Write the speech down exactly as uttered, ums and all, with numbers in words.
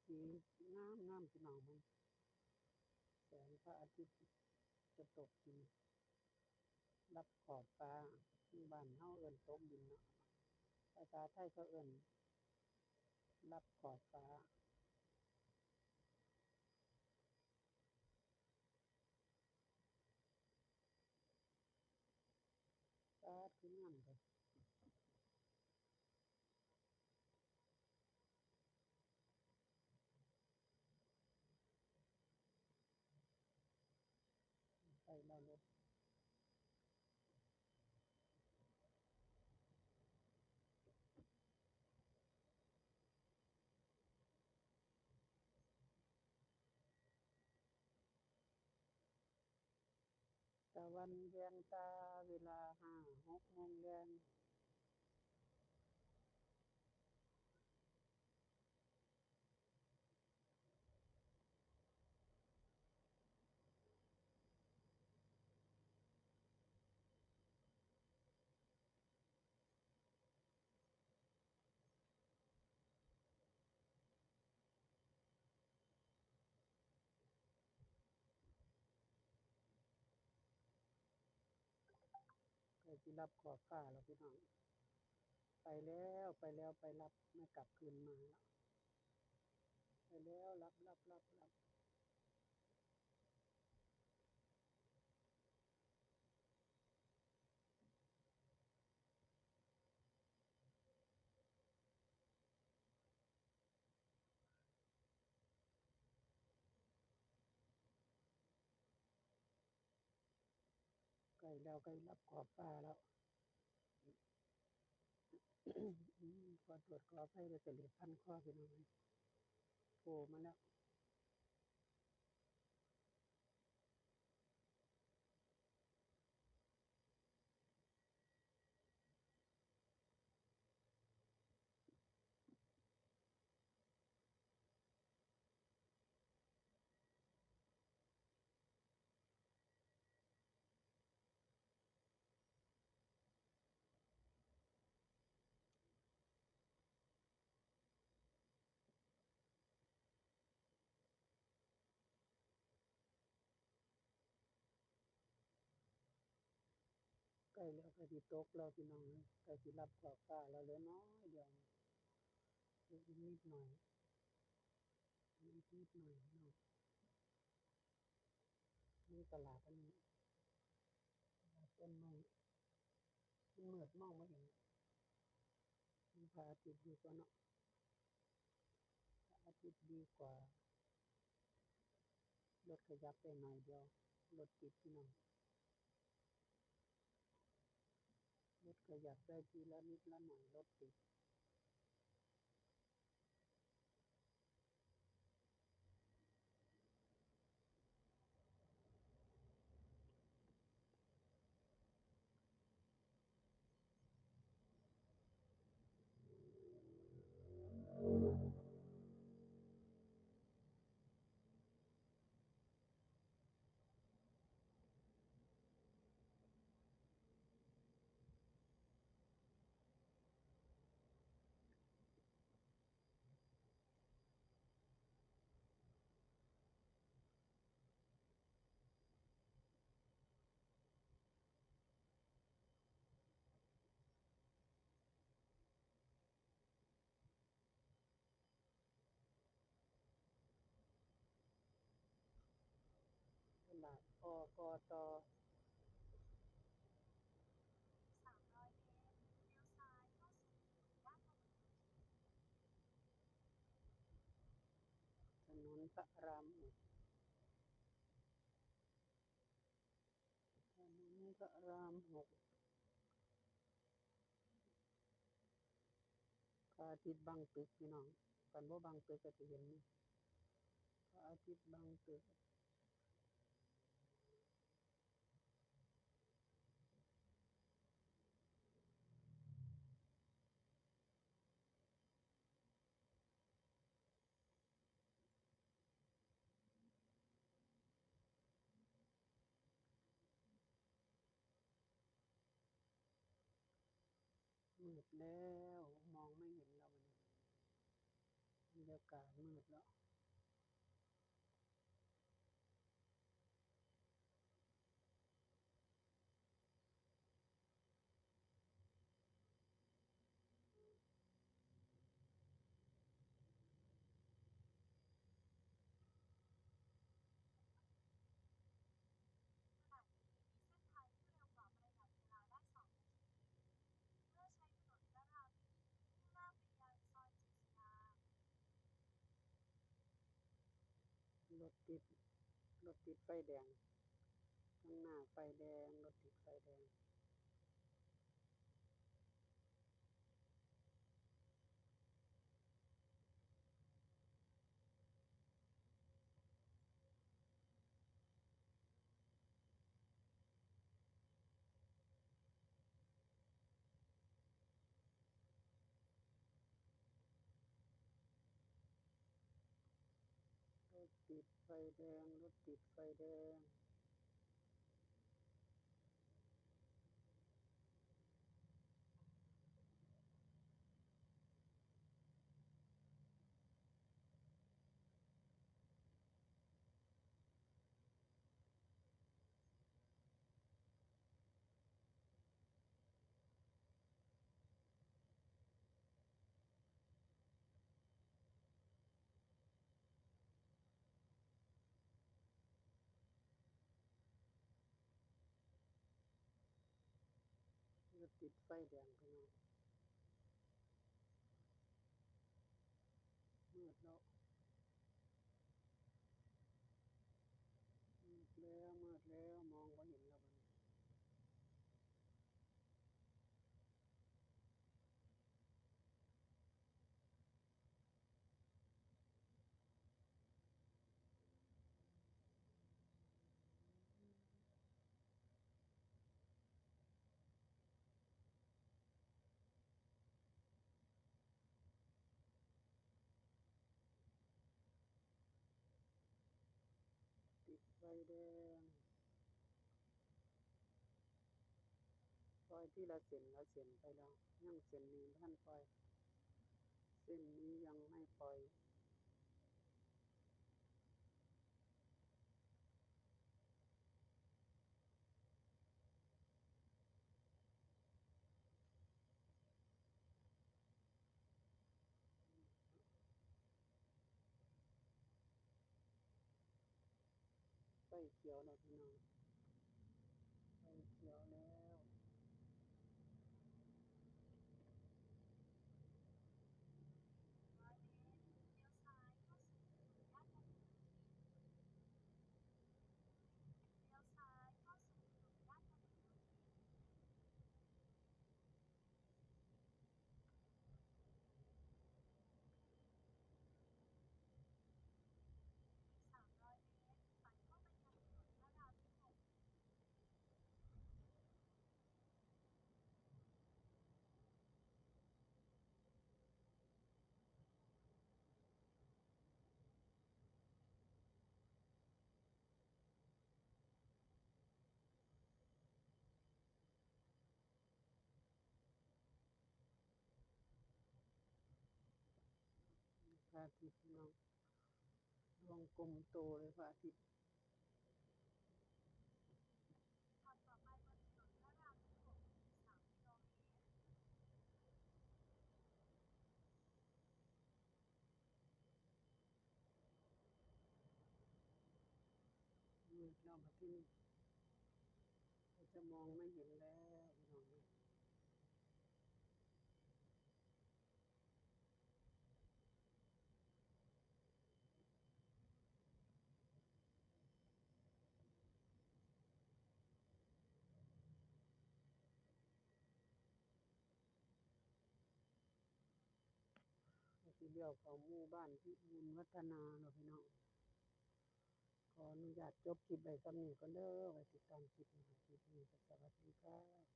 สีงามงามพี่น้อง มันแสงพระอาทิตย์จะตกดิน รับขอบฟ้า บ้านเฮาเอิ้นตกดินเนาะ ภาษาไทยเขาเอิ้นรับขอบฟ้า ป๊าด คืองามแท้ ไปแล้วรถ ตะวันแยงตาเวลาห้าหกโมงแลง ใกล้สิรับขอบฟ้าแล้วพี่น้อง ไปแล้ว ไปแล้ว ไปรับ ไม่กลับคืนมาแล้ว ไปแล้ว รับ รับ รับ รับ ใกล้แล้ว ใกล้รับขอบฟ้าแล้ว อืม ขอโทษขออภัยเด้อ เสลดพันคอพี่น้อง โผล่มาแล้ว ใกล้แล้ว ใกล้สิตกแล้วพี่น้องเอ้ย ใกล้สิรับขอบฟ้าแล้ว เหลือน้อยเดียว เหลืออีกนิดหน่อย อีกนิดหน่อยพี่น้อง นี่ตลาดอันนี้ ตลาดต้นไม้ มันมืดมองบ่เห็น มันพระอาทิตย์ดีกว่าเนาะ พระอาทิตย์ดีกว่า รถขยับได้หน่อยเดียว รถติดพี่น้อง รถขยับได้ทีละนิดละหน่อย รถติด ตลาด อ ก ต สามร้อยเมตร เลี้ยวซ้ายเข้าสู่ถนนราชบุรี ถนนพระรามหก ถนนพระรามหก พระอาทิตย์บังตึกพี่น้อง คันบ่บังตึกก็สิเห็น พระอาทิตย์บังตึก มืดแล้ว มองไม่เห็นแล้ววันนี้ บรรยา กามืดแล้ว ขณะนี้มีเส้นทางที่เร็วกว่าประหยัดเวลาได้สองนาที เมื่อใช้ถนนพระรามหนึ่ง มุ่งหน้าไปยังซอยเจษฎา รถติด รถติดไฟแดง ข้างหน้าไฟแดง รถติดไฟแดง รถติดไฟแดง รถติดไฟแดง รถติดไฟแดงพี่น้อง มืดแล้ว มืดแล้ว มืดแล้ว มองบ่เห็นแล้วบัดนี้ ติดไฟแดง ปล่อยทีละเส้นละเส้นไปแล้ว ยังเส้นนี้บ่ทันปล่อย เส้นนี้ยังไม่ปล่อย ไฟเขียวแล้วพี่น้อง ไฟเขียวแล้ว ร้อยเมตร เลี้ยวซ้ายเข้าสู่ถนนราชวิถี เลี้ยวซ้ายเข้าสู่ถนนราชวิถี อีกสามร้อยเมตร ตัดเข้าไปทางถนนพระรามที่หก พระอาทิตย์พี่น้อง ดวงกลมโตเลยพระอาทิตย์ ขับต่อไปบนถนนพระรามที่หก อีกสามกิโลเมตร มืดแล้วบัดทีนี้ ก็จะมองไม่เห็นแล้วพี่น้อง ก็สิเลี้ยวเข้าหมู่บ้านพิบูลวัฒนาเนาะพี่น้อง ขออนุญาตจบคลิปไว้ส่ำนี้ก่อนเด้อ ไว้ติดตามคลิปหน้า คลิปนี้ก็สวัสดีค่ะ